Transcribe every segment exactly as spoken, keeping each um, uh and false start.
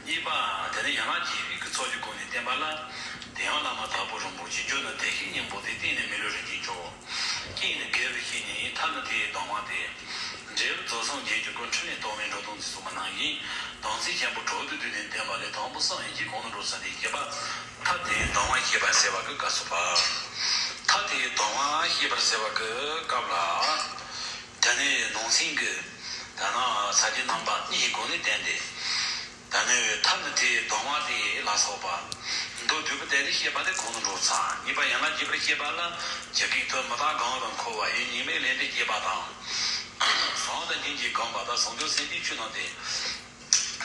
གཉིས་པ། དེ་ནས་ཡན་ལག་བརྒྱད་པའི་གི་ཚོགས་ཀྱི་སྒོ་ནས་བསྟན་པ་ལ། དེ་ཡང་བླ་མ་དྭགས་པོ་རིན་པོ་ཆེ། རྒྱུ་ནི་བདེ་གཤེགས་སྙིང་པོ་སྟེ། གཏིང་ནི་མི་ལུས་རིན་ཆེན་མཆོག། དཀྱིལ་ནི་རྒྱལ་བའི་བཤེས་གཉེན་ཡིན། ཐབས་ནི་མཐའ་ཡས་གདམས་ངག་སྟེ། འབྲས་བུ་རྫོགས་སངས་རྒྱས་ཀྱི་སྐུ། འཕྲིན་ལས་རྟོག་མེད་འགྲོ་དོན་མཛད་གསུངས་པ་ནང་བཞིན། དམ་ཚིག་ཆེན་པོ་དྲུག་ཏུ་བསྡུས་ནས་བསྟན་པ་ལས། དང་པོ་གསུམ་ཡན་ཆད་གོང་དུ་འགྲོ་ས་དེ་བཤད་པ། ཐབས་མཐའ་ཡས་གདམས་ངག་བཤད་པར་ཟད་པ་གི་སྐབས་སུ་བབ། ཐབས་མཐའ་ཡས་གདམས་ངག་བཤད་པར་ཟད་པ་གི་སྐབས་ལ། དེ་ནས་ནང་སེམས་ཀྱི་ད་ནང་ས་བཅད་རྣམ་པ་གཉིས་སྒོ་ནས་བསྟན་ཏེ། ད་ནི་ཐབས་ནི་མཐའ་ཡས་གདམས་ངག་སྟེ་ལ་སོགས་པ། མདོ་བསྡུས་པ་དེ་ནི་བཤད་པ་དེ་གོང་དུ་འགྲོ་ཚར། གཉིས་པ་ཡན་ལག་བརྒྱད་པར་བཤད་པ་ལ། ཇི་སྐད་དུ། མི་རྟག་གང་དང་འཁོར་བ་ཡི། གཉིས་མེད་ལས་འབྲས་བསྐྱེད་པ་དང་། བཟང་དང་སྙིང་རྗེ་སྒོམ་པ་དང་། བཟང་སྤྱོད་སེམས་བསྐྱེད་ཆོས་རྣམས་ཏེ།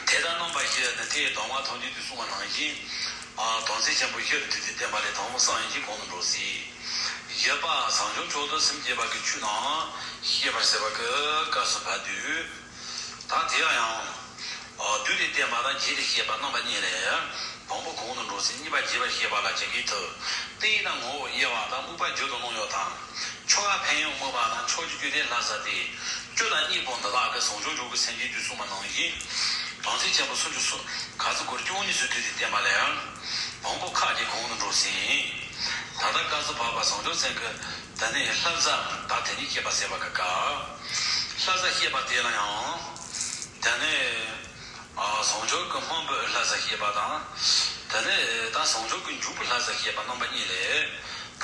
དེ་དག་རྣམ་པ་བཞི་ནི་མཐའ་ཡས་གདམས་ངག་ཐམས་ཅད་དུ་གསུངས་པ་ནང་བཞིན། ཨ་དམ་ཚིག་ཆེན་པོ་བཞི་རུ་བསྡུས་ཏེ་བསྟན་པ་ལས། དང་པོ་གསུམ་ཡན་ཆད་གོང་དུ་འགྲོ་ཟེར། བཞི་པ་བཟང་སྤྱོད་མཆོག་ཏུ་སེམས་བསྐྱེད་པ་གི་ཆོས་རྣམས་བཤད་པར་ཟད་པ་གི་སྐབས་སུ་བབ་དུས། ད་དེ་ཡང་། ཨ་བསྡུས་ཏེ་བསྟན་པ་དང་རྒྱས་ཏེ་བཤད་པ་རྣམ་པ་གཉིས་ལས། དང་པོ་གོང་དུ་འགྲོ་ཟེར། གཉིས་པ་རྒྱས་པར་བཤད་པ་ལ་ཇི་སྐད་དུ། རྟེན་དང་ངོ་བོ་དབྱེ་བ་དང་། དམིགས་པ་རྒྱུ་དང་རླུང་གཡོ་དང་། ཆོ་ག་ཕན་ཡོན་སྨོས་པ་དང་། མཆོག་གི་རྒྱུད་སྡེ་བསླབ་བྱ་སྟེ། བཅུ་དང་གཉིས་པོ་འདི་དག་གི་བཟང་སྤྱོད་འཇུག་གི་སེམས་བསྐྱེད་དུ་གསུངས་པ་ནང་བཞིན། དམ་ཚིག་ཆེན་པོ་སུམ་ཅུ་སོ་ག་ཚོད་སྐོར་བཅུ་གཉིས་སུ་བསྡུས་ཏེ་བསྟན་པ་ལས། དང་པོ་ཁ་ཅིག་གོང་དུ་འགྲོ་ཟེར། ད་ལྟ་སྐབས་སུ་བབ་པ་བཟང་སྤྱོད་ཚན་གྱི་དེ་ནས་བསླབ་བྱ་དང་དེ་ཉིད་བཤད་པར་ཟད་པ་གི་སྐབས། བསླབ་བྱ་བཤད་པ་དེ་ལ་ཡང་། དེ་ནས། ཨ་བཟང་སྤྱོད་ཀྱི་སྨོན་པའི་བསླབ་བྱ་བཤད་པ་དང་། དེ་ནས་ད་བཟང་སྤྱོད་ཀྱི་འཇུག་པའི་བསླབ་བྱ་བཤད་པ་རྣམ་པ་གཉིས་ལས།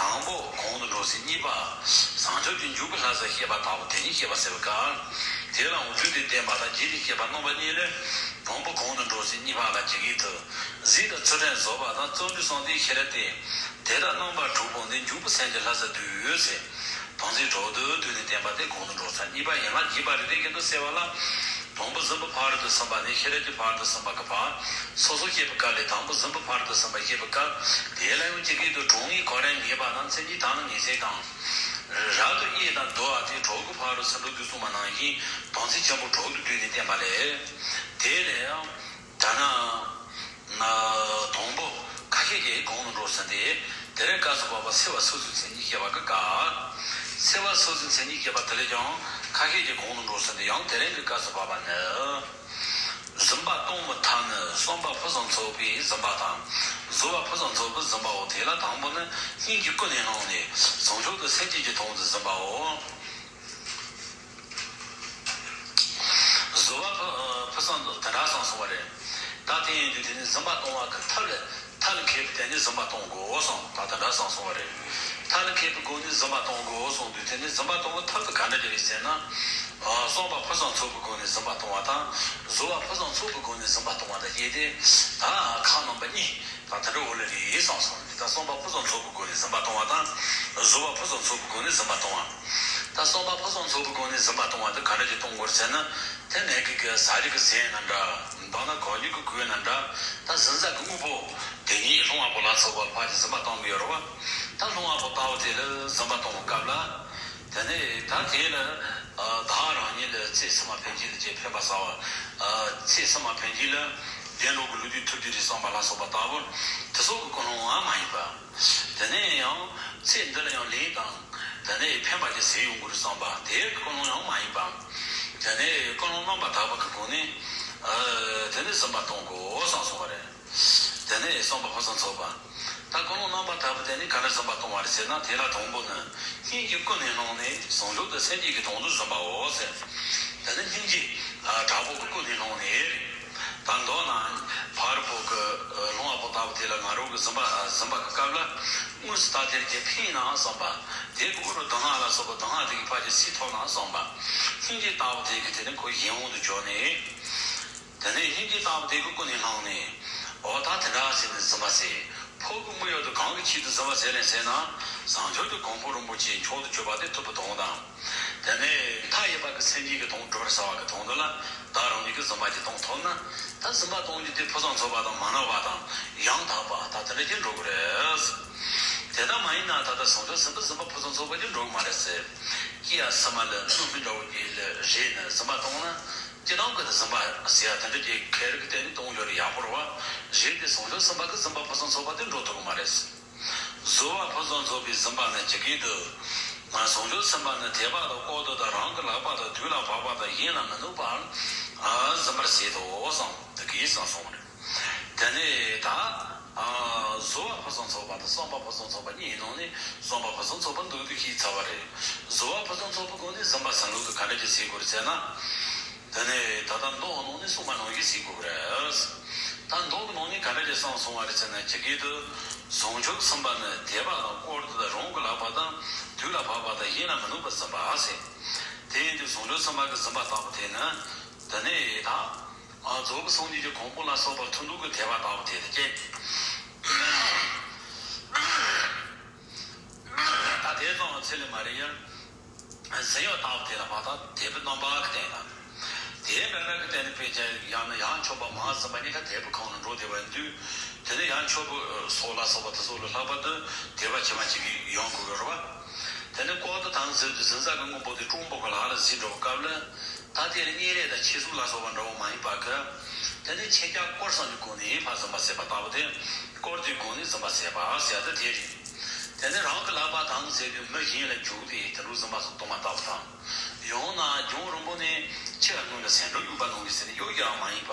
དང་པོ་གོང་དུ་འགྲོ་ཟེར། གཉིས་པ་བཟང་སྤྱོད་ཀྱི་འཇུག་པའི་བསླབ་བྱ་བཤད་པ་ལྟ་བུ་དེ་ཉིད་བཤད་པར་ཟད་པ་ག། དེ་ལའང་བསྡུས་ཏེ་བསྟན་པ་དང་རྒྱས་ཏེ་བཤད་པ་རྣམ་པ་གཉིས་ལས། དང་པོ་གོང་དུ་འགྲོ་ཟེར། གཉིས་པ་ལ་ཇི་སྐད་དུ། གཟིགས་དང་ཚུལ་ཁྲིམས་བཟོད་པ་དང་། བརྩོན་འགྲུས་གསུམ་སྟེ་ཤེས་རབ་སྟེ། དེ་དག་རྣམ་པ་དྲུག་པོ་འདི། འཇུག་པའི་སེམས་ཀྱི་བསླབ་བྱ་བསྡུས་ཟེར། དམ་ཚིག་དྲུག་ཏུ་བསྡུས་ནས་བསྟན་པ་དེ་གོང་དུ་འགྲོ་ཚར། གཉིས་པ་ཡན་ལག་བརྒྱད་པ་རེ་རེ་བཞིན་དུ་གསལ་བ་ལ། དང་པོ་གཟིགས་པའི་ཕ་རོལ་ཏུ་ཕྱིན་པ་ནས་ཤེས་རབ་ཀྱི་ཕ་རོལ་ཏུ་ཕྱིན་པ་གི་བར། སོ་སོར་བཤད་པའི་སྐབས་ལས། དང་པོ་གཟིགས་པའི་ཕ་རོལ་ཏུ་ཕྱིན་པ་བཤད་པའི་སྐབས། དེ་ལ་ཡང་ཇི་སྐད་དུ། གྲོགས་ངན་གོ་རིམ་ངེས་པ་དང་། མཚན་གྱི་དག་སྣང་ངེས་ཤེས་དང་། རབ་ཏུ་དབྱེ་དང་བསྡུ་བ་སྟེ། དྲུག་གི་ཕ་རོལ་ཕྱིན་དྲུག་ཏུ་གསུངས་པ་ནང་བཞིན། དམ་ཚིག་ཆེན་པོ་དྲུག་ཏུ་བསྡུས་ནས་བསྟན་པ་ལས། དེ་ལས་ཡང་། ད་ནི་ན་དང་པོ་ཁ་ཤས་ཀྱིས་གོང་དུ་འགྲོ་ཟེར་ཏེ། དེ་རིང་སྐབས་སུ་བབ་པ་སེལ་བ་སོ་སོའི་མཚན་ཉིད་བཤད་པ་གི་སྐབས། སེལ་བ་སོ་སོའི་མཚན་ཉིད་བཤད་པ་དེ་ལས་ཀྱང་ཁ་ཤས་ཀྱིས་གོང་དུ་འགྲོ་ཟེར་ཏེ། ཡང་དེ་རིང་གི་སྐབས་སུ་བབ་པ་ནི། སྦྱིན་པ་གཏོང་བའི་ཐབས་ནི། བསམ་པ་ཕུན་སུམ་ཚོགས་པའི་སྦྱིན་པ་དང་། བཟོད་པ་ཕུན་སུམ་ཚོགས་པའི་སྦྱིན་པའོ། དེ་ལ་དང་པོ་ནི། སྙིང་གིས་ཀུན་ནས་བསླངས་ནས། བཟང་སྤྱོད་དང་སེམས་བསྐྱེད་ཀྱི་དོན་དུ་སྦྱིན་པའོ། བཟོད་པ་ཕུན་སུམ་ཚོགས། དེ་འདྲ་བསམ་སོང་བ་རེད། ད་དེ་ཡིན་དུས་དེ་ནི་སྦྱིན་པ་གཏོང་བ་གི་ཐབས་ལ། ཐབས་ལ་མཁས་པའི་སྟེང་ནས་སྦྱིན་པ་གཏོང་དགོས་བསམ། ད་དེ་འདྲ་བསམ་སོང་བ་རེད། ཐབས་ལ་མཁས་པའི་སྒོ་ནས་སྦྱིན་པ་གཏོང་དགོས་བསམ་དུས་དེ་ནི་སྦྱིན་པ་གཏོང་བའི་ཐབས་དེ་ག་འདྲ་ཅིག་རེད་ཟེར་ན། བསམ་པ་ཕུན་སུམ་ཚོགས་པའི་སྒོ་ནས་སྦྱིན་པ་གཏོང་བ་དང་། བཟོད་པ་ཕུན་སུམ་ཚོགས་པའི་སྒོ་ནས་སྦྱིན་པ་གཏོང་བ་དང་བཅས་ཏེ། ད་ཁག་རྣམ་པ་གཉིས། ད་དེ་འདྲ་འོ་ལེ་རེད་བསམ་སོང་། ད་བསམ་པ་ཕུན་སུམ་ཚོགས་པའི་སྒོ་ནས་སྦྱིན་པ་གཏོང་བ་དང་། བཟོད་པ་ཕུན་སུམ་ཚོགས་པའི་སྒོ་ནས་སྦྱིན་པ་གཏོང་བ། ད་བསམ་པ་ཕུན་སུམ་ཚོགས་པའི་སྒོ་ནས་སྦྱིན་པ་གཏོང་བ་དེ་ག་འདྲ་ཅིག་གཏོང་དགོས་ཟེར་ན། དེ་ནས་ཀྱི་ཀྱི་ཟ་རིགས་ཀྱི་ཟས་ན་འདྲ། མདོར་ན་གོན་རྒྱུ་གི་གོས་ན་འདྲ། ད་གཟན་ཟ་གི་དངོས་པོ་དེ་ཉིད་ལྷུང་བ་པོ་ལ་སོགས་པ་ཕར་གྱི་སྦྱིན་པ་གཏོང་གི་ཡོད་རེད་བ། ད་ལྷུང་བ་པོ་ལྟ་བུ་དེ་ལ་སྦྱིན་པ་གཏོང་བའི་སྐབས་ལ། དེ་ནས་ད་དེ་ལ་བདག་རང་ཉིད་ལ་ཚེ་ཕྱི་མ་ཕན་ཆད་ལ་ཅེས་ཕན་པ་བསགས་པ། ཚེ་ཕྱི་མ་ཕན་ཆད་ལ་བདེ་འགྲོ་གི་ལོ་རྒྱུས་ཐོབ་རྒྱུ་རེད་བསམ་པ་ལ་སོགས་པ་ལྟ་བུ་དེ་སོགས་ཀྱི་ཀུན་སློང་ཡང་མ་ཡིན་པ། དེ་ནས་ཡང་ཚེ་འདི་ལ་ཡང་ལས་དང་དེ་ནས་ཕན་པ་ཅིག་ཟད་ཡོང་གི་རེད་བསམ་པ་དེ་ཀུན་སློང་ཡང་མ་ཡིན་པ། དེ་ནས་ཀུན་སློང་རྣམ་པར་དག་པ་གི་སྒོ་ནས་དེ་ནས་སྦྱིན་པ་གཏོང་དགོས་བསམ་སོང་བ་རེད། དེ་ནས་བསམ་པ་ཕུན་སུམ་ཚོགས་པ། ད་ཀུན་སློང་རྣམ་པར་དག་པ་དེ་ནི་ག་འདྲ་སྦྱིན་པ་གཏོང་བ་རེད་ཟེར་ན། དེ་ལ་དང་པོ་ནི། སྙིང་གིས་ཀུན་ནས་བསླངས་ནས། བཟང་སྤྱོད་དང་སེམས་བསྐྱེད་ཀྱི་དོན་དུ་སྦྱིན་པའོ་ཟེར། དེ་ནི་སྙིང་རྗེ་དྲག་པོ་གིས་ཀུན་ནས་བསླངས་ནས། ད་མདོར་ན་ཕ་རོལ་པོ་གི་ལྷུང་བ་པོ་ལྟ་བུ་དེ་ལ་ང་རང་གིས་སྦྱིན་པ་སྦྱིན་པ་གི་སྐབས་ལ། དངོས་སུ་ད་དེར་གྱི་ཕན་ན་བསམ་པ། དེ་གི་དབུ་རུ་གདམས་ངག་ལ་སོགས་པ་གདམས་ངག་དེ་གི་ཕར་གྱི་སེམས་ཐོབ་ན་བསམ་པ། སྙིང་རྗེ་ལྟ་བུ་དེ་གིས་དེ་ནི་ཁོ་གཞན་དབང་དུ་གྱུར་ནས། དེ་ནས་སྙིང་རྗེ་ལྟ་བུ་དེ་གིས་ཀུན་ནས་བསླངས་ནས། འོ་ད་དེ་འདྲ་བྱས་ནས་སྦྱིན་པ་ཟེར། ཕོ་གི་དམིགས་ཡུལ་དུ་གང་གི་ཆེད་དུ་སྦྱིན་པ་ཟེར་ལེ་ཟེར་ན། བཟང་སྤྱོད་ཀྱི་གོ་འཕང་རིན་པོ་ཆེ་མཆོག་ཏུ་གྱུར་པ་དེ་ཐོབ་པའི་དོན་དང་། དེ་ནས་མཐའ་ཡས་པ་གི་སེམས་ཅན་གྱི་དོན་སྒྲུབ་པར་བྱ་བ་གི་དོན་དུ་ལ། བདག་རང་ཉིད་ཀྱིས་སྦྱིན་པ་ཅིག་གཏོང་ཐུབ་ན། ད་སྦྱིན་པ་གཏོང་རྒྱུ་དེ་ཕུན་སུམ་ཚོགས་པ་དང་མ་ནོར་བ་དང་ཡང་དག་པ་ད་དེ་འདྲ་ཅིག་འགྲོ་གི་རེད། དེ་ལྟར་མ་ཡིན་ན་ད་ལྟ་བཟང་སྤྱོད་ཟིན་པ་སྦྱིན་པ་ཕུན་སུམ་ཚོགས་པ་ཅིག་འགྲོ་གི་མ་རེད་ཟེར། སྐྱེ་ཡ་སྲིད་མ་ལ། གནོད་མི་འདྲ་བོ་ཅིག་ལ་རེ་ནས་སྦྱིན་པ་གཏོང་ན། སྤྱིར་བཏང་གི་ནི་སྦྱིན་པ་ཟེར་ཡ་དེ་འདྲ་ཅིག་ཁེ་རི་གི་སྟེང་ནས་གཏོང་རྒྱུ་ལ་ཡག་པོ་རེད་བ། རེད་དེ་བཟང་སྤྱོད་ཟིན་པ་གི་སྦྱིན་པ་ཕུན་སུམ་ཚོགས་པ་དེ་འགྲོ་ཐུབ་གི་མ་རེད། བཟོད་པ་ཕུན་སུམ་ཚོགས་པའི་སྦྱིན་པ་ནི་ཇི་སྐད་དུ། ང་བཟང་སྤྱོད་ཟིན་པ་ནི་དད་པ་དང་ལྐོག་ཏུ་དང་རང་གི་ལག་པ་དང་དུས་ལ་བབ་པ་དང་གཞན་ལ་མི་གནོད་པར་སྦྱིན་པར་བྱེད་དོ་བསམ་དེ་གིས་བསམ་སོང་བ་རེད། དེ་ནས་ད་ཨ་བཟོ་བ་ཕུན་སུམ་ཚོགས་པ་དང་བསམ་པ་ཕུན་སུམ་ཚོགས་པ་གཉིས་ནང་ནས་བསམ་པ་ཕུན་སུམ་ཚོགས་པ་འདུག་འདུག་ཤེས་ཚར་བ་རེད། བཟོ་བ་ཕུན་སུམ་ཚོགས་པའི་སྒོ་ནས་གཟིམ་པ་ཟིན་ལུགས་དེ་ག་འདྲ་ཅིག་བྱེད་དགོས་རེད་ཟེར་ན། དེ་ནས་ད་ལྟ་མདོ་ནང་ནས་གསུངས་པ་ནང་བཞིན་བྱེད་དགོས་རེད། ད་མདོ་གི་ནང་ནས་ག་འདྲ་ཅིག་གསུངས་སོང་བ་རེད་ཟེར་ན། ཇི་སྐད་དུ། ཟུང་འཇུག་གསུམ་པ་ནི་དད་པ་དང་བཀུར་སྟི་དང་རང་གི་ལག་པ་དང་དུས་ལ་བབ་པ་དང་གཞན་ལ་མི་གནོད་པར་གཟིམ་པ་ཟེར། དེ་ཡིན་དུས་ཟུང་འཇུག་གསུམ་པ་གི་གཟིམ་པ་ལྟ་བུ་དེ་ནི། དེ་ནས་ད། ཨ་རྫོགས་པའི་སངས་རྒྱས་ཀྱི་གོ་འཕང་ལ་སོགས་པ་ཐོབ་འདོད་ཀྱི་དད་པ་ལྟ་བུ་དེ་དང་བཅས། ད་དེ་ཙམ་ཚད་ལས་མ་རེད་ཡ། གཟིམ་ཡག་ལྟ་བུ་དེ་ལ་མ་ད་དད་པའི་རྣམ་པ་གི་སྟེང་དང་། དེའི་འབྲས་རང་གི་སྟེང་ནས་དཔེ་ཆ་ཡང་ན་ཡང་མཆོད་པ་མང་གཟིམ་པ་གཉིས་ཀ་དད་པའི་ཁོངས་ལ་འགྲོ་བསྡད་པ་ཡིན་དུས། དེ་ནས་ཡང་མཆོད་པ་སོགས་ལ་སོགས་པ་དེ་ཚོ་ལས་ལྷག་པར་དུ་དད་པ་ཇི་མ་ཇི་བཞིན་ཡོང་དགོས་ཀྱི་རེད་བ། དེ་ནས་ལྐོག་ཏུ་དམ་ཟེར་དུས་གཟིམ་ས་གི་སྔོན་པོ་དེ་སྤྲང་པོ་གི་ལག་ལ་གཟིགས་འགྲོ་བའི་སྐབས་ལ། ད་དེ་ལ་བསྙེན་གནས་དང་ཆོས་གསུམ་ལ་སོགས་པ་འདྲ་བོ་མ་ཡིན་པ་གི། དེ་ནི་ཁྱེད་ཅག་དཀོར་གསུམ་གྱི་སྒོ་ནས་ཕར་གཟིམ་པ་ཟེར་བ་ལྟ་བུ་དེ། དཀོར་གྱི་སྒོ་ནས་གཟིམ་པ་ཟེར་བ་ཟེར་ཡ་དེ་དེ་རེད། དེ་ནི་རང་གི་ལག་པ་དང་ཟེར་དུས་མི་གཞན་ལ་རྒྱུག་སྟེ་དེ་འདྲ་གཟིམ་པ་སོགས་གཏོང་བ་ལྟ་བུ་དང་། ཡང་ན་རྒྱང་རིང་པོ་ནས་ཁྱི་ལ་སྔོན་ལ་ཟན་གྲོགས་གཡུག་པ་ནང་གི་ཟེར་ནས་གཡུག་ཡ་མ་ཡིན་པ།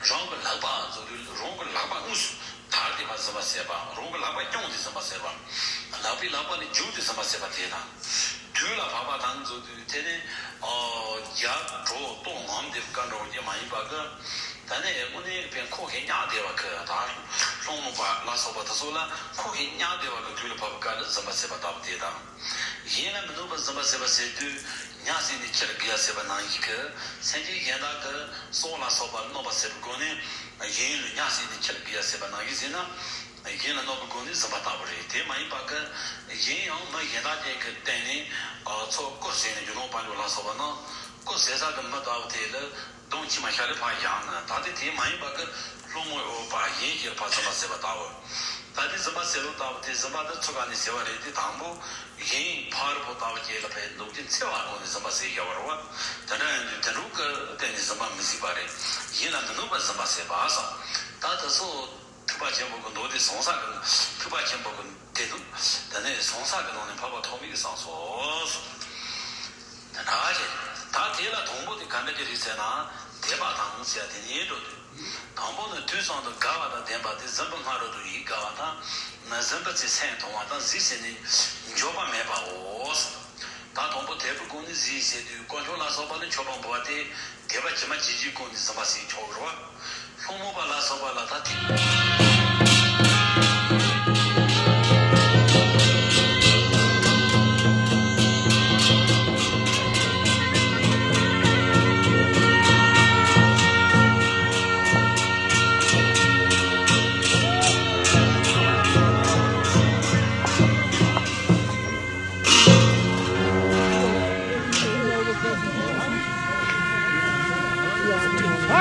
རང་གི་ལག་པ་ཟེར་དུས་རང་གི་ལག་པ་དངོས་སུ། དར་ཏེ་ཕར་གཟིམ་པ་ཟེར་བ། རང་གི་ལག་པ་བརྐྱངས་ཏེ་གཟིམ་པ་ཟེར་བ། ལག་པས་ལག་པ་ལ་རྒྱུག་སྟེ་གཟིམ་པ་ཟེར་བ་དེ་དང་། དུས་ལ་བབ་པ་དང་ཟེར་དུས་དེ་ནི། ཨོ། རྒྱགས་དྲོ་ལྟོགས་ངམ་དེ་བཀའ་འགྲོ་རྒྱུ་མ་ཡིན་པ་གི། ད་ནི་དངོས་གནས་དཔེ་ཁོག་གིས་བརྙས་བསྡད་པ་གི། ད་སློང་མོ་པ་ལ་སོགས་པ་དེ་ཚོ་ལ་ཁོག་གིས་བརྙས་བསྡད་པ་གི་དུས་ལ་བབ་པའི་སྐབས་ལ་གཟིམ་པ་ཟེར་བ་ལྟ་བུ་དེ་དང་། གཞན་ལ་མི་གནོད་པར་གཟིམ་པ་ཟེར་བ་ཟེར་དུས། ཉ་བསད་ནས་ཁྱི་ལ་རྒུད་ཡ་ཟེར་བ་ནང་བཞིན་གི། སེམས་ཅན་གཞན་དག་གི་སྲོག་ལ་སོགས་པ་གནོད་པ་ཟེར་བའི་སྒོ་ནས། གཞན་ལ་ཉ་བསད་ནས་ཁྱི་ལ་རྒུད་ཡ་ཟེར་བ་ནང་བཞིན་ཟེར་ན། གཞན་ལ་གནོད་པའི་སྒོ་ནས་གཟིམ་པ་ལྟ་བུ་རེད། དེ་མ་ཡིན་པ་གི། གཞན་ཡང་མི་གཞན་དག་ཅིག་གི་སྟེང་ནས། ཨ། ཚུར་རྐུ་ཟེར་ནས་རྒྱུ་ནོར་དཔལ་འབྱོར་ལ་སོགས་པ་ནང་རྐུ་ཟེར་ས་གི་མི་ལྟ་བུ་དེ་ལ་གདོང་མཆི་མ་ཤ་རུས་ཕར་བཞག་ན། ད་དེ་དེ་མ་ཡིན་པ་གི། སློང་མོ་ཡོད་པ་གཞན་ཞིག་ལ་ཕར་གཟིམ་པ་ཟེར་བ་ལྟ་བུ། ད་དེ་གཟིམ་པ་ཟེར་བ་ལྟ་བུ་དེ་གཟིམ་པ་དེ་ཚུར་ག་ནས་ཟེར་བ་རེད་དེ། དང་པོ་གཞན་ཕ་རོལ་པོ་ལྟ་བུ་ཅིག་ལ་ཕར་འདུག་ཅིང་འཚེ་བ་སྒོ་ནས་གཟིམ་པ་ཟེར་བཞག་པ་རེད་བ། དེ་འདྲ་ཡིན་དུས་དེ་འདྲ་གི་སྟེང་ནས་གཟིམ་པ་མི་སྲིད་པ་རེད། གཞན་ལ་མི་གནོད་པར་གཟིམ་པ་ཟེར་བ་སོགས། ད་དེ་ཚོ། ཐེག་པ་ཆེན་པོ་གི་མདོ་སྡེ་ཟུང་ས་གི། ཐེག་པ་ཆེན་པོ་གི་སྡེ་སྣོད། དེ་ནས་ཟུང་ས་གི་ནང་ནས་འཕགས་པ་ཐོགས་མེད་ཀྱིས་གསུངས་སོ། དེ་འདྲ་བྱས། ད་དེ་ལ་དང་པོ་དེ་ག་འདྲ་ཅིག་རེད་ཟེར་ན། དད་པ་དང་ཟེར་ཡ་དེ་ནས་འགྲོ་དུས། དང་པོ་ནི་དུས་གསུམ་དུ་དགའ་བ་དང་ལྡན་པ་སྟེ། གཟིམ་པའི་སྔ་རོལ་དུ་ཡིད་དགའ་བ་དང་། གཟིམ་པའི་ཚེ་སེམས་དུང་བ་དང་། གཟིགས་ཟིན་ནས་འགྱོད་པ་མེད་པའོ། ད་དང་པོ་དད་པའི་སྒོ་ནས་གཟིགས་ཟེར་དུས། དཀོན་མཆོག་ལ་སོགས་པ་ལ་མཆོད་པ་འབུལ་བ་དེ་དད་པ་ཇི་མ་ཇི་བཞིན་སྒོ་ནས་གཟིམ་པ་ཟེར་ཆོག་རེད་བ། སློང་མོ་པ་ལ་སོགས་པ་ལ་ད་དེ།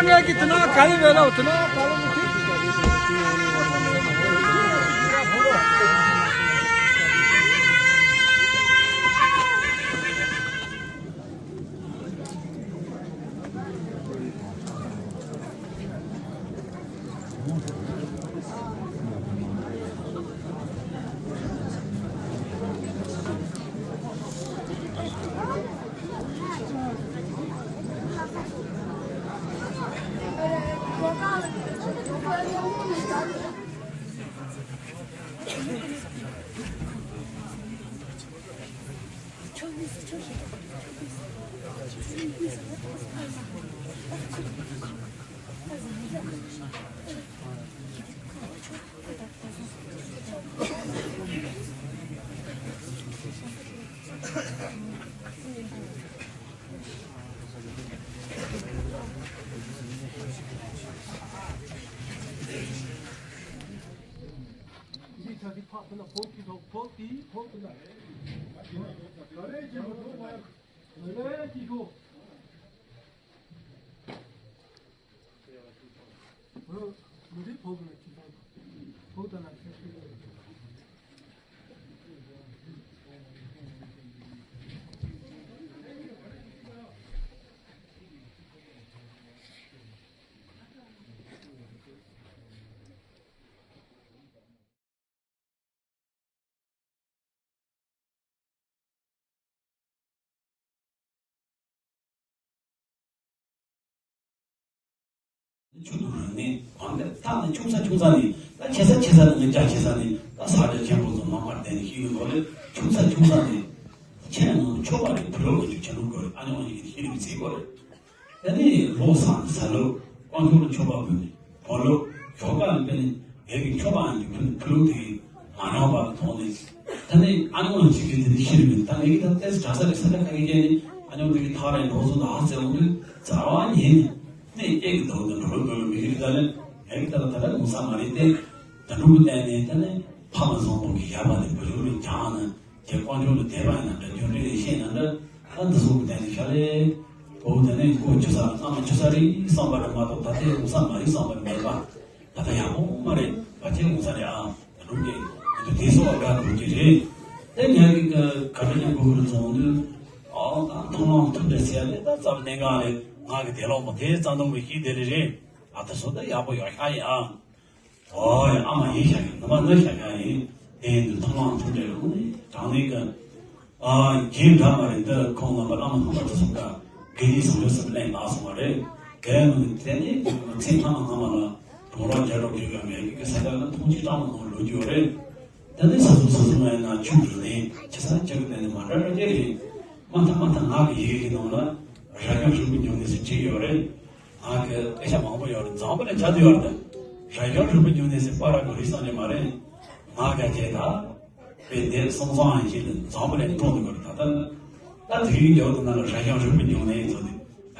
ང་གི་དེ་ན་ག་ལེ་བེ་ལོ་དེ་ན་ག་ལེ་མི་ཐིག་ཆུ་དུ་རུ་ནི་གང་གི་ཐག་ནི་ཆུང་ས་ཆུང་ས་ནི་ད་ཆེ་ས་ཆེ་ས་ནི་ངན་ཇག་ཆེ་ས་ནི་ད་ས་ཆ་ཆེན་པོ་ཚོ་ནང་མར་བསྡད་ནས་ཤི་གི་འདུག་ལེ། ཆུང་ས་ཆུང་ས་ནི་ཁྱེད་ནང་ཆོག་པ་རེད། བུ་ལོ་ལོ་ཅིག་ཆེ་ལུགས་དགོས་རེད། ཨ་ཉོག་ཅིག་གི་ཤི་རིག་ཚིག་དགོས་རེད། ད་ནི་ལོ་སང་ས་ལོ་ཀོང་ཆུང་ལ་ཆོག་པ་དགོས་ནི་བོ་ལོ་ཞོགས་ཀ་ལ་དཔེ་ནི་ངེད་ཀྱི་ཆོག་པའང་གི་བུ་བུ་ལོ་དེ་མ་ནང་པ་ལ་མཐོང་ནས་ད་ནི་ཨ་ཉོག་ཅིག་གི་དེ་ནི་ཤི་རིག་མིན། ད་ངེད་ཀྱི་ད་ཏེས་གྲྭ་ས་རེད། ས་ཆ་ཁ་གི་ཁྱེད་ནི་ཨ་ཉོག་དེ་གི་ཐག་རེད་འགྲོ་ཚོ་ད་ཧ་ཟེར་འོང་དུས་ཚ་བ་ཉིན་ནི། ནས་སྐྱེས་ཀྱི་འདུག་ནི་འགྲོ་འགྲོ་མི་རིགས་ད་ནི་ངས་ཀྱི་ད་ལ་ད་ལ་ངོ་ཚ་མ་རེད་དེ། ད་འགྲོ་གི་བསྟན་ནས་ད་ནི་ཕ་མ་བཟང་པོ་གི་ཡ་བ་དེ་བུ་ཆུང་རེ་བྱང་ན་དེ་དཀོན་མཆོག་ལ་དད་པ་ཡིན་ན་འདྲ་རྒྱུ་འབྲས་ཤེས་ན་འདྲ། ད་འདི་སོང་གི་བསྟན་ནས་ཤ་ལེ་བོ་ད་ནི་ཁོ་ཆུ་ས་ལ་ཚང་མ་ཆུ་ས་རེད་བསམ་པ་རེད་མ་གཏོགས་ད་ལྟའི་ངོ་ཚ་མ་རེད་བསམ་པ་རེད་མ་རེད་པ། ད་ལྟ་ཡག་པོ་མ་རེད་བ་ཅན་ངོ་ཚ་རེད་ཨ། ད་འགྲོ་གི་འདི་དེ་སོང་བ་དགའ་འགྲོ་གི་རེད། དེ་ངས་ཀྱི་ག་ག་རེ་ཀྱང་གོ་གི་རེད་བཟུང་དུས། ཨོ་ད་མཐོང་ལམ་ཐུག་འདྲ་ཟེར་ཡ་ལས་ད་རྩ་བ་གནད་འགག་རེད། ང་གི་དེ་ལོག་མ་དེ་རྩ་འདོང་གི་ཤིག་དེ་རེད་རེད། ཨ་ད་སོ་ད་ཡག་པོ་ཡོད་ཤག་ཡིན་ཨ། ཨོ་ཡ་ཨ་མ་ཡིན་ཤག་ཡིན་ནུ་མ་ནུ་ཤག་ཤག་ཡིན། དེ་ཡིན་དུས་མཐོང་ལམ་ཐུག་འདྲ་རེད། དངོས་གནས་དྲང་གནས་ཀྱི་ཨ་རྒན་འདྲ་མ་རེད། འདི་ཁོང་རྣམ་པ་བླ་མ་རྣམ་པ་ཚོ་སོང་ད་དགེ་ལྡན་སོང་རེད་ཟེར་ལན་བཏབ་སོང་བ་རེད། དེ་ཡིན་དུས་དེ་ནས་ཚེ་སྔ་མ་སྔ་མ་ལ་གྲོང་ར་རྒྱ་རོགས་ཀྱི་ཡོད་མེད་ཀྱི་ས་ཆ་ལ་མཐོང་ཆེན་སྤྲང་མོ་ནང་ལོག་རྒྱུ་ཡོད་རེད། ད་ནི་ས་སོ་སོ་སོ་ང་ཡིན་ན་ཆུ་རུ་ནས་ཆེ་ས་ཆེ་གི་ནས་མ་འདྲ་འདྲ་ཅིག་རེད། མ་མཐའ་མ་མཐའ་ང་གི་ཡི་གེ་གི་ནང་ལ་ར་རྒྱང་རིང་པོ་ཉུང་ནས་ཟེར་བྲིས་ཡོད་རེད། ང་གི་སྐད་ཆ་མང་པོ་ཡོད་རེད། འཛམ་བུ་གླིང་ཆ་དུ་ཡོད་རེད། ར་རྒྱང་རིང་པོ་ཉུང་ནས་ཟེར་པ་ར་གི་རིགས་སང་ནས་མ་རེད། ང་ག་ཁྱེད་ད་དཔེ་འདིར་སོང་སང་ཡིན་ཞིག་ལ་འཛམ་བུ་གླིང་འགྲོ་འདུག་གི་རེད། ད་ལྟ་ད་དེ་རིང་ཡོད་དུ་ན་ལ་ར་རྒྱང་རིང་པོ་ཉུང་ནས་ཡིན་ཚོ་དེ།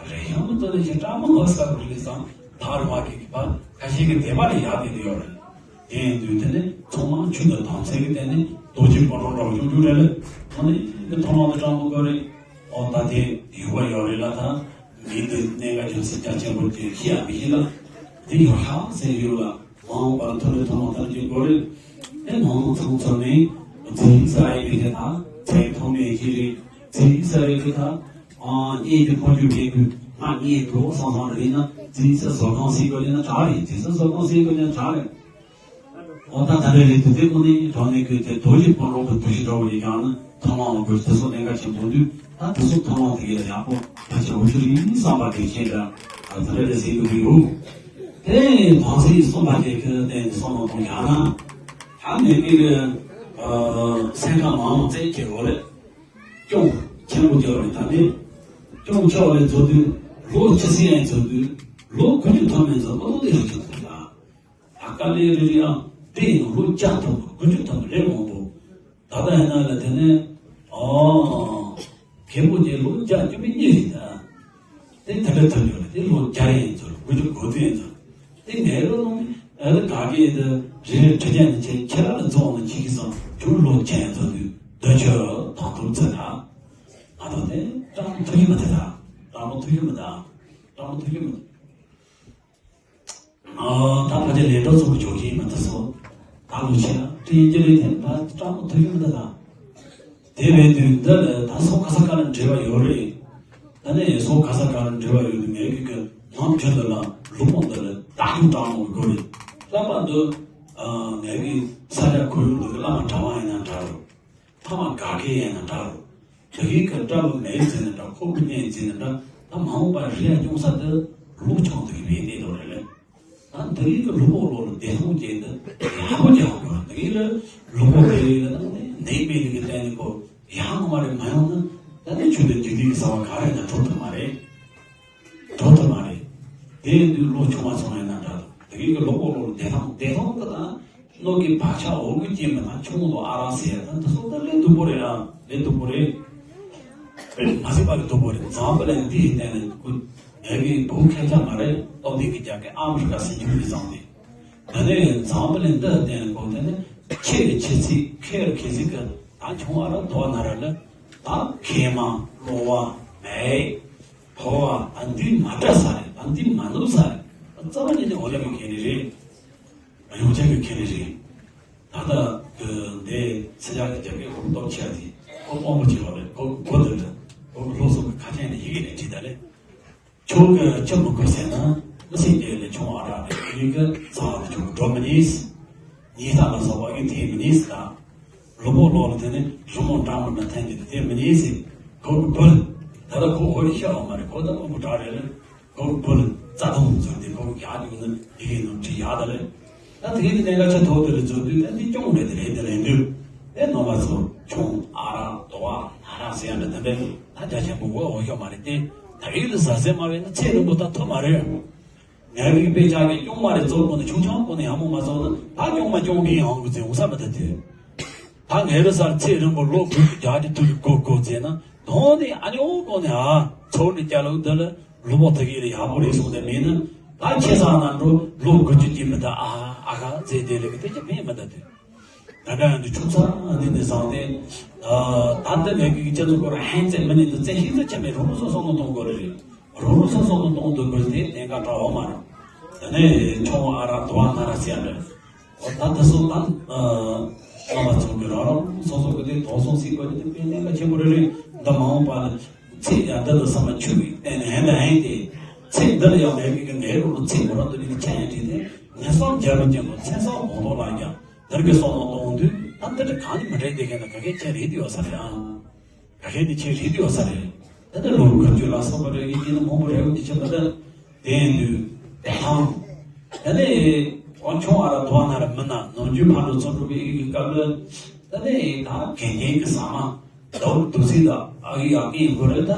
རེ་ཡང་མི་ཚོ་ནི་ཞེ་དྲག་མི་ལོ་ས་རུ་རི་སང་ཐག་རི་བ་གི་གི་པ་ཁ་ཤས་ཀྱི་དད་པ་ལ་ཡག་དེ་དེ་ཡོད་རེད། དེ་ཡིན་དུས་དེ་ནི་ཚང་མ་ཆུ་དང་དམ་ཚིག་གི་སྟེང་ནས་རྡོ་རྗེ་སྤོན་རོགས་རོགས་ཆུང་ཆུང་རེད་ལ། ད་ནི་འདི་ཐོག་མ་དུ་སྤྲང་པོ་དགོས་རེད། ཨོ་ད་དེ་ཡུལ་བ་ཡོད་རེད་ལ། ད་མི་འདི་གནད་འགག་ཅུང་ཟད་རྒྱ་ཆེན་པོ་དེ་ཤི་ཡ་མི་ཤི་ལ། འདི་ཡོད་ཧ་ཟེར་ཡོད་ལ། མ་འོངས་པར་མཐོ་རིམ་མཐོ་རིམ་ཐོན་གྱི་འགོ་རེད། ཨེ་མང་མང་ཚང་ཚང་ནས་རྩིས་ས་ཡི་གི་དེ་དང་ཚེ་ཐོག་མའི་གི་རེད། རྩིས་ས་ཡི་གི་དང་ཨ་གཉེན་གྱི་ཕོ་རྒྱུད་མེད་གི་ང་གཉེན་འགྲོ་སང་སང་རེད་ན་རྩིས་ས་བཟོ་ཁང་སྲིད་དགོས་ལས་ན་དྲག་རེད། རྩིས་ས་བཟོ་ཁང་སྲིད་དགོས་ལས་ན་དྲག་རེད། ཨོ་ད་ད་རེད་རེད་དུ་དེ་ཁོ་ནས་གྲོང་ནས་གི་དེ་དོ་ཡི་ཕོ་རོག་གི་བུ་ཤི་འདྲ་བོ་ཡི་ཀྱང་ན་ཐང་མང་དགོས་དེ་ཚོ་གནད་འགག་ཆེན་པོ་འདུག་ད་དེ་ཚོ་ཐང་མང་དེ་གི་ལ་ཡག་པོ་ད་ཆ་འུ་ཚོ་རིག་བསམ་པ་དེ་ཤེས་འདྲ་ད་ད་རེད་རེད་ཟེར་གི་འདུག་དེ་བང་སྲིད་གསུམ་པ་དེ་ཁྱོད་བསྟན་གསུམ་མ་གཏོང་ཡང་ན། ད་ནས་ཀྱི་སེམས་ཁམས་མང་བ་བཙན་གྱི་རོ་ལས་སྐྱོང་ཆེན་པོ་རྒྱག་རེད། ད་ནི་སྐྱོང་ཆེ་བ་ལས་འཛོ་དུས་ལོ་ཆེ་སྲིད་ཡང་འཛོ་དུས་ལོ་དགུ་བཅུ་ཐམ་ཡང་འཛོ་ལོ་དེ་རུ་འཛོ་དུས་ད་ད་དཀའ་ལས་རེ་རེ་ཡང་དེ་ཡང་ལོ་བརྒྱ་ཐམ་དགུ་བཅུ་ཐམ་ལས་མང་པོ། ད་ལྟ་ཡིན་ན་ལ་དེ་ནས་ཨོ། རྒན་པོ་དེ་ལོ་བརྒྱ་བཅུ་མེད་གཉིས་རེད་ད། དེ་ད་ལྟ་ཐོན་ཡོད་རེད། དེ་ལོ་བརྒྱ་ཡན་ཚོ་དགུ་བཅུ་གོ་བདུན་ཡན་ཚོ། དེ་ངའི་ལོ་ལོ་ཨ་ལ་ག་གེ་དེ་རེ་རེ་ཁྲི་ཅན་ནི་ཆེ་ཁྱེད་རང་ལ་འཛོང་ནི་ཆེ་གི་སང་ཁྱོད་ལོ་ཆེ་ཡན་ཚོ་དུས་འདོད་ཆོས་དང་དུར་ཚེ་ད། ང་དང་དེ་ཀྲང་ཐུ་ཡི་མ་དེ་ད། ཀྲང་མོ་ཐུ་ཡི་མ་ད། ཀྲང་མོ་ཐུ་ཡི་མ་ད། ཨ་ད་ཕ་ཆེ་ལས་གྲོགས་ཚོ་གི་ཇོ་ཁྱི་མ་ད་སོ། ད་ལོ་ཆེ་ན་ཏྲིན་ཅི་རེད་དེ་ད་སྤྲང་པོ་ཐུག་གི་མི་འདུག་ད། དེ་བས་དུས་འདི་ལ་ད་སོ་ག་ས་ག་ལ་འབྲེལ་བ་ཡོད་རེད། ད་ནས་སོ་ག་ས་ག་ལ་འབྲེལ་བ་ཡོད་དུས་ངས་གི་གི་ནམ་ཁྱོད་འདི་ལ་ལུག་མོ་འདི་ལ་ད་ཁྱོད་སྤྲང་པོ་གི་དགོས་རེད། ལྷག་པར་དུ་ཨ་ངས་གི་ས་ཆ་ཁོར་ཡུག་འདི་གི་བླ་མ་གྲྭ་བ་ཡིན་ན་འདྲ་རོ། ཐ་མ་དགའ་མཁན་ཡིན་ན་འདྲ་རོ། དེ་གི་གི་སྐྲ་ལོ་མེད་ཟིན་ན་འདྲ་ཁོ་གི་གཉེན་ཟིན་ན་འདྲ་ད་མ་འོངས་པ་རེ་ཡ་སྐྱོང་ས་དེ་ལོ་ཆུང་དུ་བས་གནས་དོ་རེད་ལེ། ད་འདི་གི་གི་ལུག་པོ་ལོ་ལ་བདེ་སྲུང་བྱས་འདི་ཡག་པོ་རྒྱག་དགོས། འདི་གི་ལ་ལུག་པོ་དེ་ལ་ནང་ནས་ནད་མེད་ནི་གི་བསྟན་ནི་ཁོ་ཡག་མ་རེད། མ་ཡོང་ན་ད་ནི་ཆུ་དེ་འཇིག་རྟེན་གི་ས་བ་ག་རེ་ན་འགྲོ་ཐུབ་མ་རེད། འགྲོ་ཐུབ་མ་རེད། དེ་ཡིན་དུས་ལོ་ཆུང་བ་སོང་ཡིན་ན་འདྲ་འདུག་དེ་གི་གི་ལུག་པོ་ལོ་ལ་བདེ་ཐང་བདེ་ཐང་གི་ད། ནོར་གྱི་བག་ཆགས་འོག་གི་སྐྱེས་མི་དང་ཆུང་དུ་ཨ་རག་ཟེར་ཡ་ད་འདི་སོགས་ད་ལས་སྡུག་པོ་རེད་ཨ། ལས་སྡུག་པོ་རེད། དཔེ་མ་སྲིད་པ་གི་སྡུག་པོ་རེད། འཛམ་བུ་གླིང་འདི་ཡི་སྟེང་ནས་ཁོ་ངས་གི་བོད་སྐད་ཆ་མ་རེད། སྟོབས་ལྡན་གི་རྒྱ་སྐད་ཨ་མི་རི་ཀ་ཟེར་རྒྱུ་མི་བཟང་སྟེ། ད་ནས་འཛམ་བུ་གླིང་འདི་ཡི་སྟེང་ནས་ཁོ་དེ་ནས་ཆེ་རེ་ཆེ་ཚིག་མཁས་རེ་མཁས་ཚིག་གི་ད་ཆུང་བ་ར་མདོ་བ་ན་ར་ལ་ད་མཁལ་མ་གློ་བ་མེད་ཕོ་བ་ད་འདི་མ་འདྲ་ས་རེད། ད་འདི་མ་ནུབ་ས་རེད། ད་རྩ་བ་ཉིད་ནས་འོ་ལེ་མི་མཁས་ནི་རེད། ཡོངས་ཁྱབ་ཀྱི་ཁས་ལེན་རེད། ད་ལྟ་གི་འདི་ཚེ་ཆག་གི་རྒྱབ་ཀྱི་ཧོབ་སྟོབས་ཆེ་བ་དེ་ཁོ་དཔོན་པོ་ཆེ་བ་རེད། ཁོ་གི་སྒོ་དེ་རེད། ཁོ་གི་སློབ་གསོ་གི་ཁ་ཆེན་ནས་ཡི་གེ་ནས་བྲིས་ད་ལེ། ཁྱོད་ཀྱི་ཅི་མི་དགོས་ཟེར་ན་མི་སེམས་ཀྱི་ལས་ཆུང་བ་ར་རེད། ཡིན་གི་ཚ་བ་དེ་ཁྱོད་ཀྱི་འགྲོ་མི་ཉིས། ཉིས་ཐག་ལ་སོགས་པ་ཡིན་དེ་མི་ཉིས་ད། ལུས་པོ་ལོག་ལ་དེ་ནི་རི་མོ་འདྲ་མོ་འདྲ་འཐེན་གྱི་དེ་མི་ཉིས་ཟེར། ཁོ་གི་བུ་ད་ལྟ་ཁོ་འོ་རི་ཤ་བ་མ་རེད། ཁོ་ད་དཔོན་པོ་གྲགས་རེད་ལེ། ཕོ་བུ་ལ་རྩ་དོན་ཚོ་དེ་ཁོ་ཡག་ཡོང་ན་དེ་གའི་ནང་ཁྲིད་ཡག་ད་ལེ། ད་དེ་གའི་གནད་འགག་ཆ་ཐོག་དེ་ལ་འཛུལ་དུས་ད་འདི་སྐྱོང་རེད། དེ་རེད། དེ་རེད་འདུག་དེ་ནང་པ་ཚོ་ཁྱུང་ཨ་རག་དོ་བ་ན་རག་ཟེར་ཡ་འདྲ་དེ་འདྲ་ད་རྒྱ་ཆེན་པོ་གོ་འོ་ཤོག་མ་རེད་དེ། ད་གའི་ལ་ཟ་ཟེར་མ་བས་ན་ཚེ་རིང་པོ་ད་ཐོབ་མ་རེད། ངའི་རིགས་པའི་ལྕགས་ཀྱི་སྐྱོང་མ་རེད། གཙོ་བོ་ནི་ཆུང་ཆུང་པོ་ནས་ཡག་མོ་མ་བཟོ་ན་ད་སྐྱོང་མ་སྐྱོང་གི་ཡང་གི་ཚེ་འུ་ས་མི་ད་དེ། ད་ངའི་རི་སར་ཚེ་རིང་པོ་ལོ་དགུ་བཅུ་བརྒྱ་ཅིག་ཐུབ་ཀྱི་གོ་གོ་ཟེར་ན་དོན་ནི་ཨ་ནི་ཨོ་གོ་ནི་ཨ་ཚོ་ནི་སྐྱ་ལུག་འདི་ལ་ལུ་བོ་ཐི་གི་ལ་ཡག་པོ་རེད་གསུངས་ཏེ་མིན་ན་ད་ཁྱེད་ས་ན་འགྲོ་ལོ་དགུ་བཅུ་ཅིག་མི་ད་ཨ་ཨ་ག་ཟེར་དེ་ལ་གི་དེ་ཅི་མིན་མི་ད་དེ། ད་ལྟ་ཡང་དུ་ཆུ་ཚ་འདི་ནི་བཟང་སྟེ། ད་ལྟ་ནས་ཀྱི་སྤྱི་ཚོགས་སྐོར་ཧན་ཙེ་མི་ནི་འདི་རྩེ་ཤིང་ཙེ་ཆེ་མེད་རུ་རུ་སོ་སོ་ནོ་གཏོང་དགོས་རེད། རུ་རུ་སོ་སོ་ནོ་གཏོང་དུ་འབུལ་ཏེ་གནད་འགག་འདྲ་བ་མ་རེད། དེ་ནས་ཆུང་ཨ་ར་དུ་བ་ན་ར་སི་ཡ་འདྲ། འོ་ད་ད་སོ་ད་རྣམ་པ་ཚོ་གི་རང་རང་སོ་སོ་གི་དེ་དོགས་ཟོན་སྲིད་པ་དེ་དཔེ་གནད་འགག་ཆེན་པོ་རེད་རེད། འདི་མ་འོངས་པ་ལ་ཚེ་ཡ་འདི་ལ་བསམ་པ་ཆུ་བའི་སྟེང་ནས་ཧན་ད་ཧན་ཏེ་ཚེ་འདི་ལ་ཡང་མེད་པའི་གི་ངའི་རུ་རུ་ཚེ་མོ་རང་དུ་ནི་ཆ་ཡང་བྲིས་ཏེ་ངན་སོང་རྒྱལ་བ་ཅན་པོ་མཚན་བསམ་མོ་ལོ་ལ་ཡང་། དེར་གི་སོང་ལ་གཏོང་དུས་ད་འདི་འདྲ་གང་ནི་མི་འདྲ་བསྡད་མཁན་ན་ག་གེ་ཁྱེད་རེད་དུ་ཡོད་ས་རེད་ཨ། ག་གེ་ནི་ཁྱེད་རེད་དུ་ཡོད་ས་རེད། ད་ལྟ་ལོ་དགུ་བཅུ་ལ་སོགས་པ་རེད་ཡིན་གྱི་ན་མང་པོ་རེད་འོ་འདི་ཆེ་ད་ལྟ་དེ་ཡིན་དུས་དེ་ཐང་། ད་ནི་གོང་ཆུང་ཨ་ར་དུ་བ་ན་ར་མི་ན་ནམ་རྒྱུན་ཕ་ལོ་ཚོ་འགྲོ་བའི་ཡིན་གྱི་སྐབས་ལ་ད་ནི་ད་དགེ་རྒན་གྱི་ཟ་མ། ཟླ་བོ་དུ་སྲིད་ལ་ཨ་ཡི་ཡག་གི་ཡིན་དགོས་རེད་ད།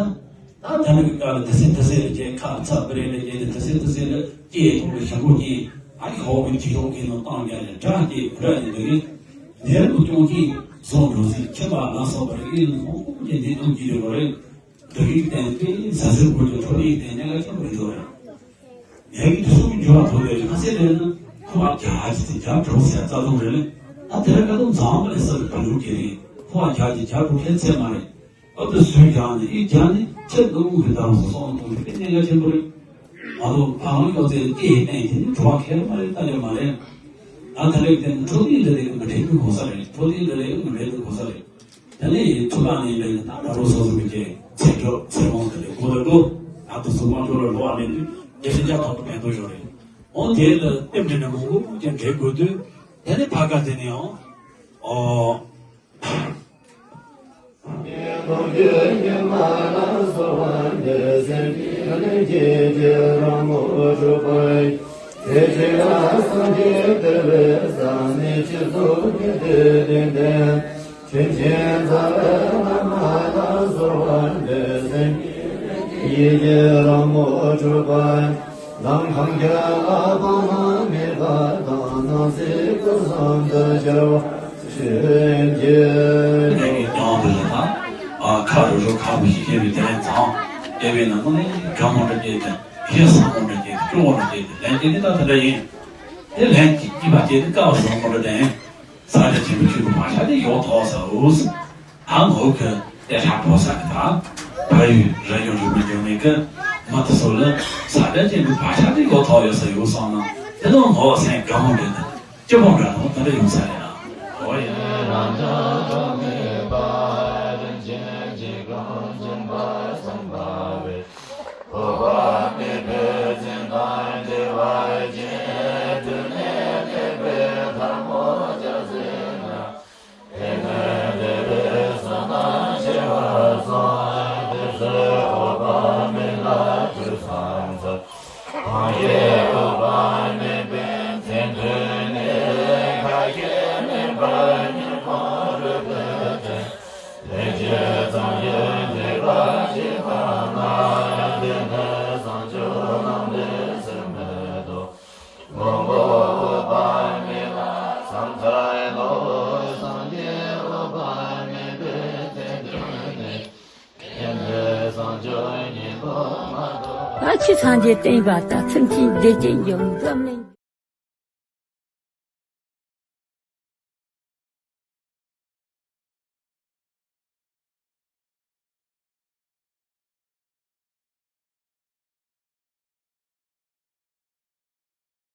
ད་ད་ནི་གི་ཀ་ལ་དི་སེ་དི་སེ་རེ་བྱས་ཁ་ཚ་བི་རེ་རེ་བྱས་ཏེ་དི་སེ་དི་སེ་ལ་སྐྱེས་ཐོག་ལ་ཞང་པོ་སྐྱེས་ཨ་ཡི་ཧོ་གི་ཅི་ཡོང་གི་ནང་བཏང་རྒྱ་ལས་དྲ་སྐྱེས་བུ་ར་ཡིན་འདི་གི་ནེར་བུ་སྐྱོང་གི་བཟོ་འགྲོ་སྲིད་ཁྱེད་པ་ལ་སོགས་པར་ཨི་ལ་ཧོ་གི་འདི་སྟོང་གི་རེ་བ་རེད། འདི་གི་སྟེང་དེ་ཟ་ཟིར་དགོས་ཀྱི་འཕྲོ་ཡིག་སྟེང་ནས་ལ་ཁྱབ་རེ་འགྲོ་རེད། ངས་ཀྱི་དུས་སུ་འགྱུར་བ་ཐོག་ལས་ལྷ་སའི་ལས་ན་ཁོ་བ་རྒྱ་ཆེ་ཚེ་རྒྱ་གྲོགས་སའི་རྩ་དོན་རེད་ལས། ད་དེར་ཀ་དུང་མཛངས་པ་ལས་སར་བུ་ལུག་གི་རེད། ཁོ་བ་རྒྱ་ཆེ་རྒྱ་གྲོགས་ཁྱད་ཚད་མ་རེད། ཨ་དུ་སུས་རྒྱག་ནས་ཨི་རྒྱག་ནས་ཁྱེད་ནུ་མུ་གི་དང་སོ་སོ་ནུ་གི་དེ་གནད་འགག་ཆེན་པོ་རེད། ང་ཚོ་ཕ་ལང་ཡོད་ཚེ་སྐད་ཡིག་བསྟན་དེ་ནི་འགྲོ་བ་ཁེལ་མ་རེད་ལྟ་ལས་མ་རེད། ད་དེ་རེད་དེ་ནི་འཕྲོ་དེ་འདི་རེད་མི་འགྲིག་གི་གོ་ས་རེད། འཕྲོ་དེ་འདི་རེད་མི་འགྲིག་གི་གོ་ས་རེད། དེ་ནས་ཐུགས་ལ་ནི་ལས་ནི་ད་ང་རང་སོ་སོ་གི་ཚེ་གྲོགས་ཚེ་མང་དེ་ལས་གོ་ལ་གོ་ད་དུ་སུ་མང་ཚོགས་ལ་ལོ་བ་མེད་དུས་དེ་ལས་རྒྱ་ཐོག་ཏུ་ཕན་ཐོགས་ཡོད་རེད། འོ་དེ་ལ་རྟེན་འབྲེལ་ནི་མང་པོ་ཅན་འབྲེལ་དགོས་དུས་དེ་ནི་ཕ་ག་དེ་ནི་ཡང་ཨོ། ཕྲིན་ཆེན་རྩ་བའི་བླ་མ་ལ་གསོལ་བ་འདེབས་སེམས་ཀྱི་ཡི་གེ་རང་ངོ་སྤྲུལ་པ། ལམ་གང་རྒྱལ་ལ་ཕ་མ་མེད་པ་དང་སྣང་སྲིད་སྐུ་གསུམ་དུ་སྦྱར་བ་ཞིག་གིས། ཨ་ཁ་རུ་རུ་ཁ་བུ་ཞིག་ཤེས་པའི་དེ་ལན་ཚང་ཨེ་བས་ན་མོ་ནི་དགའ་མོ་འདྲ་སྐྱེས་ཏེ་ཤེས་ས་མོ་འདྲ་སྐྱེས་ཏེ་སྐྱོ་བོ་འདྲ་སྐྱེས་ཏེ་ལན་སྐྱེས་ཏེ་ད་དེ་འདྲ་ཡིན། དེ་ལན་གྱི་གཉིས་པ་སྐྱེས་ཏེ་དཀའ་བ་བཟང་མོ་འདྲ་ལྡན། ས་ཆ་ཆེན་པོ་ཆུ་བོ་བག་ཆགས་དེ་ཡོག་ཐོག་ས་འུ་ས། ཨ་ངོ་གི་ཏེ་ཧྲ་པོ་ས་གི་ད། ཕ་ཡུལ་ར་ཡོང་རུ་མི་འགྱོ་མེད་གི་མ་ཏི་སོ་ལ་ས་ཆ་ཆེན་པོ་བག་ཆགས་དེ་ཡོག་ཐོག་ཡོད་ས་ཡོད་སོང་ན་དེ་ནང་ངོ་སེང་ག་མོ་འདྲ་ད་སྐྱོ་པོ་འདྲ་དང་དེ་འདྲ་ཡོང་ས་རེད་ཨ། ཨོ་ཡ། རང་ཅག་གྲོགས་མེད་པ་རིན་ཆེན་གྱི་གང་བྱུང་བ་སེམས་པ་བས། འོ་བ་མེད་པའི་བཙན་དང་བདེ་བ་ཅན་དུ་གནས་ལེགས་པའི་ཐལ་མོ་སྦྱར་ཟིན་ན། དེ་ནས་བདེ་བའི་བསོད་ནམས་ཆེ་བ་སོགས་དེ་ཚེ་འོ་བ་མེད་ལ་དུས་སང་ཚེ། གང་གིས་འོ་བ་མེད་པའི་མཚན་ཐོས་ནས། ཁ་སྐད་མེད་པར་ཉོན་མོངས་རུས་པའི་དྲན། ལས་ཀྱི་གཙང་རྒྱན་བདེ་བ་ཅན་པ་ན། དེ་ནས་བཟང་སྤྱོད་རྣམས་ལས་སེམས་མེད་དོ། མགོན་པོ་འོད་དཔག་མེད་ལ་ཕྱག་འཚལ་ལོ། སངས་རྒྱས་འོད་དཔག་མེད་པའི་མཚན་ཐོས་ནས། དེ་ནས་བཟང་སྤྱོད་ཉན་པོ་མ་ཐོབ། ཨ་ཕྱི་སངས་རྒྱས་བསྟན་པ་དང་ཚུལ་ཁྲིམས་བདེ་སྐྱིད་འབྱུང་ཙམ་ནས།